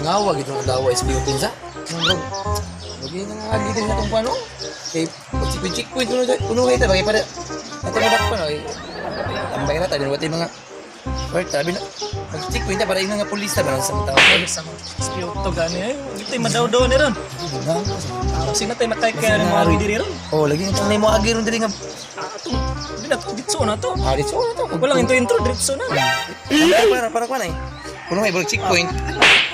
Ngawa gid ang dawa SPO sa. Murag lagi na nga dito na tong pano. Kay pag checkpoint checkpoint kuno kuno kay ta bagay para ato madakpan oy. Tambay na ta din watay mga. Or tabi na mag checkpoint ta para yung mga pulis ta ba sa mga tao. Sa mga SPO2 gani ay. Ito yung madaw-daw ni ron. Sino tayo makay kaya ng mga diri ron? Oh, lagi na tang mo agi ron diri nga. Ah, atong di na to ditso na to. Ah, dito na to. Walang intro-intro, diretso na. Para para kuan ay. Kuno kay bag checkpoint.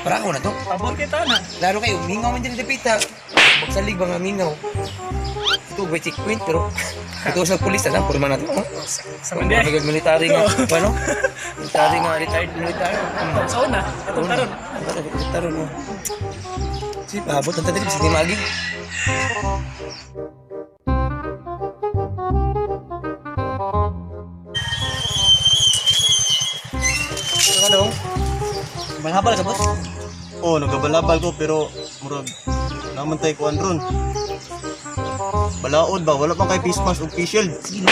Para ako na to. Pabor kita na. Laro kayo, mingaw man diri dapita. Pagsalig ba nga mingaw. Ito ba checkpoint pero ito sa pulis na purma na to. Oh. Sa mandi ay. Mga military nga, ano? Military nga, retired military. Sa una, atong taron. Taron mo. Si paabot ang tadiri sa magi. Ano? Balhabal ka, boss? Oh, nagabalabal ko pero murag naman tay kuan ron. Balaod ba? Wala pang kay face mask ug face shield. Sige na.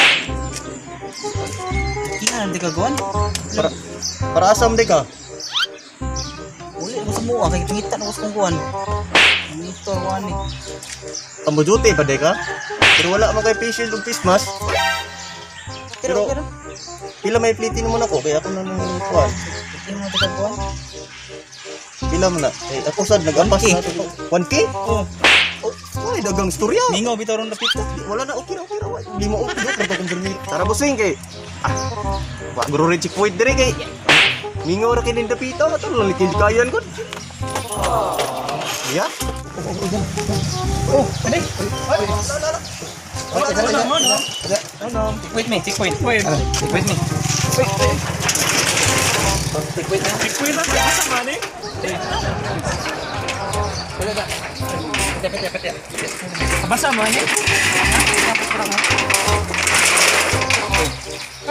Kina di ka guwan. Para para asam di ka? Uli ko sa mua kay pangita na ko sa kong guwan. Monitor kuan ni. Amo duty pa di ka? Pero wala man kay face shield ug face mask. Pero Pero- pero Pila may plitin mo nako kay ako na nang kuan. hindi mo ka guwan. Pila man na? Eh, ako sad nagampas 1K. na to. 1K? Oh, Oh, ay dagang storya. mingaw bitaw ron dapit. Di, wala na okay ra okay ra. Di mo okay ra kung permi. Tara bossing kay. Ah. Wa guro rin checkpoint dire kay. Mingaw ra kay ning dapita ato lang kayan gud. Ya? Oh, ano? Ano? Ano? Checkpoint me, checkpoint. Wait. Ah, checkpoint me. Checkpoint na. Checkpoint na asa man eh. Wala ba? Pati, pati, pati. Basa mo ani.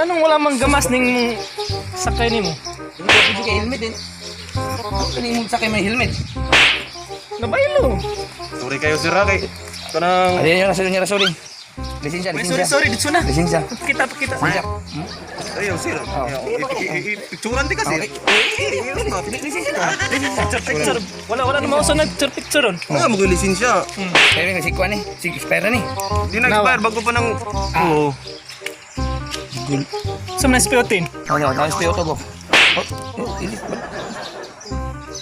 Anong wala mang gamas ning sakay nimo? Hindi ko pwede kay helmet din. Ano yung sakay may helmet? Nabaylo. Sorry kayo sir ha, kay kanang Ano yun, rasul niya, rasul. Lisensya, Wait, sorry, lisensya. sorry, ditso na. Lisensya. Kita, kita. Lisensya. Ayaw sir. Picturan di ka sir. Lisensya na. Lisensya. Picture, picture. Wala, wala na mauso na picture, picture ron. Nga mo lisensya. Kaya nga si Kwan eh. Si Expire na ni. Di na expire bago pa nang. Oo. Sa mga SPO10. Oh, no, no, SPO to go. Oh, ilis ba?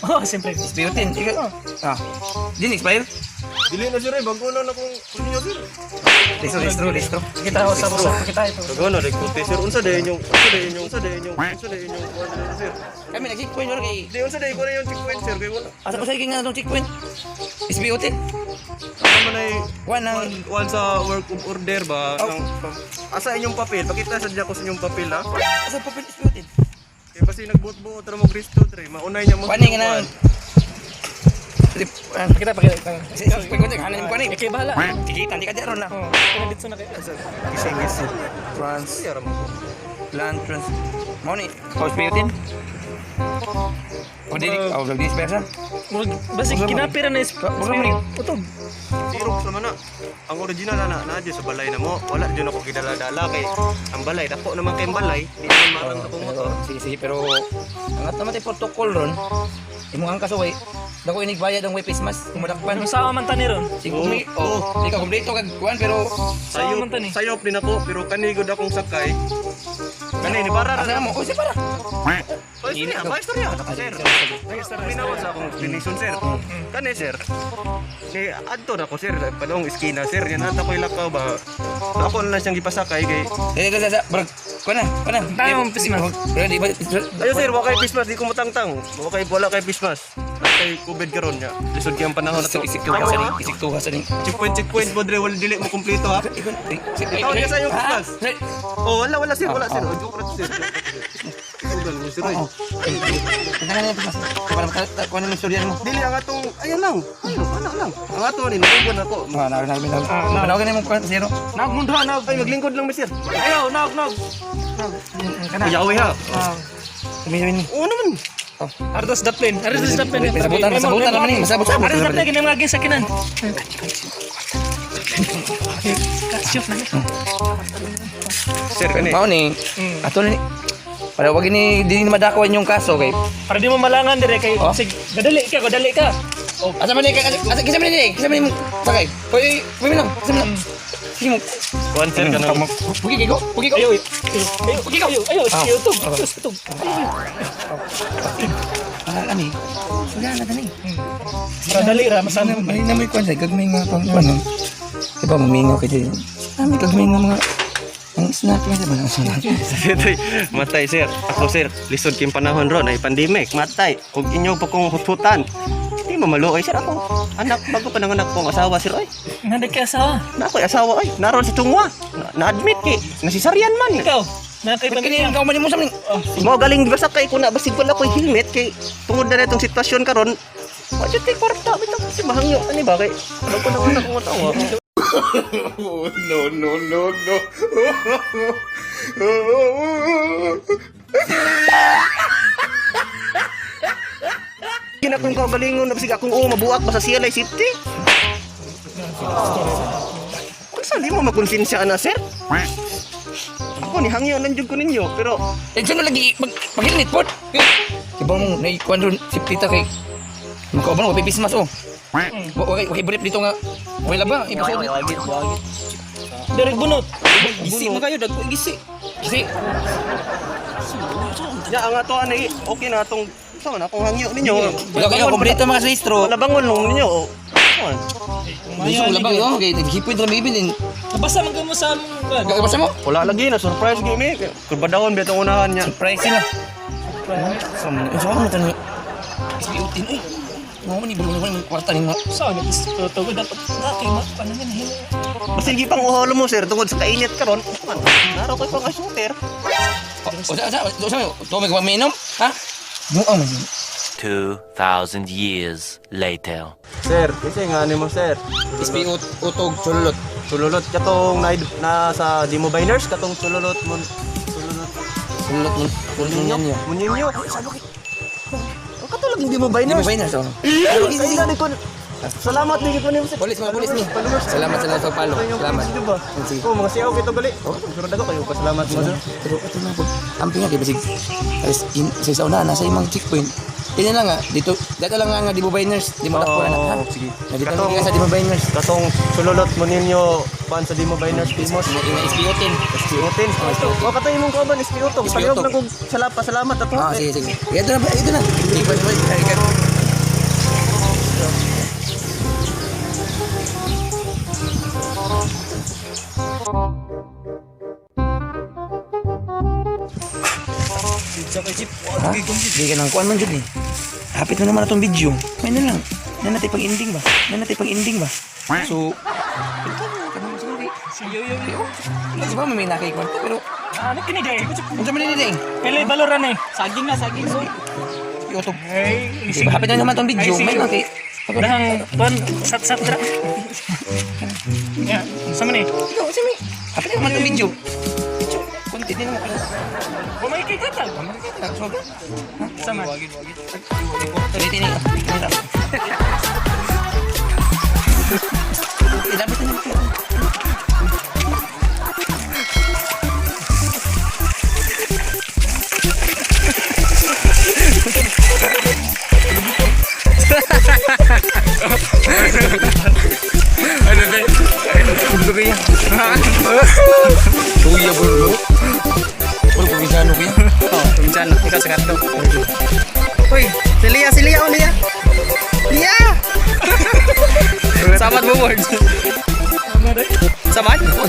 Oh, siyempre. SPO 10. Ikaw. Ah. Din expire? Dili na sir eh, bago na na kung niyo sir. Listro, listro, listro. Kita ako sa sa kita ito. Bago na dek sir unsa day inyong unsa day inyong unsa day inyong unsa day inyong kuan diri, sir. Kami nag-checkpoint wala kay. Di unsa day ko na yung checkpoint sir kay wala. Asa pa sa nga itong checkpoint? SPO 10. Ano man ay Kwan ang one sa work of order ba? Oh. Nang, asa inyong papel? Pakita sa ko sa inyong papel ha. asa papel SPO 10. Kay basi nagbuot-buot ra mo Kristo tre. Maunay niya mo. Kwan nga nang. Kita, pakita. Checkpoint ko hanan mo kwan eh. Okay, bahala. Kikita di ka dyan na. Oh, kaya ditso na kayo. Gising gising. Trans land trans. Mo ni SPO 10. O di oh, di expire sa. Murag, basi kinapira na is Murag man Utog. Xerox naman na. Ang original na na dyan sa balay na mo. Wala dyan ako gidala-dala kay ang balay dako naman kay ang balay. Di naman marang akong motor. Sige, sige, pero ang ato naman tayo protocol ron, imong ang kaso kay dako inig bayad ang way face mask kung madakpan. Usawa man ta ni ron. Sige, kung oh, di ka kumpleto kag kuan pero Sawa man ta ni. Sayop din ako pero kanigod akong sakay. Kani ni para asa mo? Oh, sige para. Oh, istorya, ba istorya ako sir. Ginawa sa akong explanation sir. Kani sir. Ni adto na ko sir, padong iskina sir. Yan ata ko ilakaw ba. So, ako na lang siyang gipasakay kay Dili ka sa brag. Kuan na, kuan na. Tayo mong face mask. Pero di ba Ayo sir, wa kay Christmas di ko mutangtang. Wa kay wala kay Christmas. Kay COVID karon nya. Lisod kay ang panahon na to. Isik tuha sa ni, isik tuha sa ni. Checkpoint checkpoint mo dre wala dili mo kumpleto ha. Ikaw niya sa iyong Christmas. Oh, wala wala sir, wala sir. Oh, joke ra to, sir. Sugal mo sir. Oy. Tangan na mas. Para mata kuan mo istorya mo. Dili ang atong ayan lang. Ayun, ana lang. Ang ato ni nakugon ako. Ah, na na na. Panawagan mo kuan zero. Naog mundo ha, naog. Ay maglingkod lang mi sir. Ayaw, naog, naog. Kana. Kuyawi ha. Ah, Tumingin. Oo naman. Ardos the plane. Ardos the plane. Masabutan, masabutan naman ni, masabot-sabot. Ardos the plane kini mga gisakinan. Kasyo na. Sir kani. Mao ni. Ato ni. Para wag ni di ni madakwan yung kaso kay. Para di mo malangan dire kay Oh. sig gadali ka, gadali ka. Oh, Asa man ni asa kinsa man ni? Kinsa man ni sakay? Oy, oy lang. Kinsa man? Sige mo. Kuan sir kanang Pugi kay ko. Pugi ko. ayo, ayo, ayo, ayo, ayo, Ah. YouTube, YouTube. Para kami. Wala na tani. Para dali ra masan. May na may kwan sa gagmay nga pang kwan. No? Diba mamingaw kay dito. Nami gagmay nga mga ang snack nga diba ang snack. Sir, matay sir. Ako sir, lisod king panahon ron ay pandemic, matay. Ug inyo pa kong hututan. Di mo maluoy sir ako. Anak bago pa nanganak ko ang asawa sir oy. Nandag ka asawa. Na ako'y asawa oy. Naron sa tungwa. Na-admit kay nasisaryan man. Ikaw, na kay Kini pamilya. ang kauman nimo sa maning. Mao galing ba sa kay kuna basig wala ko'y helmet kay tungod na itong sitwasyon karon. Wa jud kay kwarta bitaw kasi mahangyo ani ba kay bago pa nanganak ko ang asawa. No, no, no, no. Ginakong kaugalingon na basig akong oo mabuak ba sa CLI safety? Kung saan di mo makonsensya na sir? Ako ni hangyo lang jud ko ninyo pero Eh sino lagi mag paghilinit pod. Diba mo na kwan ron si tita kay makauban ko pipismas oh. Okay, okay, brief dito nga. Okay lang ba? Ipasuot. Wagit, wagit. Direk bunot. Gisi mo kayo, dagko gisi. Kasi ya ang ato ani okay na atong sa man akong hangyo ninyo. wala kayo kompleto mga sinistro. Wala bangon lang ninyo. Oh. Gusto ko labang oh, okay, naghipoy ra maybe din. Nabasa man ka mo sa among kuan. Gagabasa mo? Wala lagi na surprise gyud mi. Kurbadahon bitong unahan niya. Surprise sila. Sa man, sa man tan. SPO10 oy. Mo ni bulong ko kwarta ni mga Sa ano to dapat na kay ma paano himo. Basig pang uholo mo sir tungod sa kainit karon. Man, naro koy pang shooter. O sa sa sa to may paminom, ha? Buang man. 2,000 years later. Sir, kasi nga nimo sir. SPO utog sululot. Sululot katong na, na sa Demo Biners katong sululot mo sululot Sululot mo. Sululot niya. Muninyo. Oh, katulog hindi mo Hindi mo biners. ba yun? So, Ay, gani ko. Salamat ni ko nimo sir. Pulis mga pulis ni. Salamat salamat sa palo. Salamat. Sige. Oh, mga siyaw kito gali. Pero dago kayo pasalamat mo sir. Pero ito na po. Ang pinga kay basig. Tapos in sa isa una nasa imong checkpoint. Tingnan lang nga dito. Dito lang nga nga di mo biners, di mo takbo na ha. Oo, sige. Na dito lang sa di mo biners. Katong sululot mo ninyo pan sa Demo Biners famous. Ina ina SPO10. SPO10. Oh, katong imong kauban SPO to. SPO Palihog to. na kog salamat salamat ato. Ah, sige sige. Ito na, ito na. Ikaw, ikaw, ikaw. Sa kay jeep. Ha? Di ka nang kuan man jud ni. Hapit na naman atong video. May na lang. Na natin pag ending ba? Na natin pag ending ba? So, Yo yo yo. Kasi ba may nakay kwarta pero Ano kini day? unsa man ni ding? Pili baloran eh. Saging na, saging. So, YouTube. Ay, Di ba hapit na naman atong video. May lang kay Dahang kuan sat sat ra. Ya, sa man eh. Ikaw si mi. Hapit na naman atong video. Video. Kunti din naman. Bumay kay katag. So, Sa man. ulitin ni. Dapat na naman. Kuya bro. Ulo probinsyano kuya. oh, probinsyano. Ikaw sa katlo. Uy, si Lia, si Lia, oh Lia. Lia! Sabat mo words. Sabat? Oh,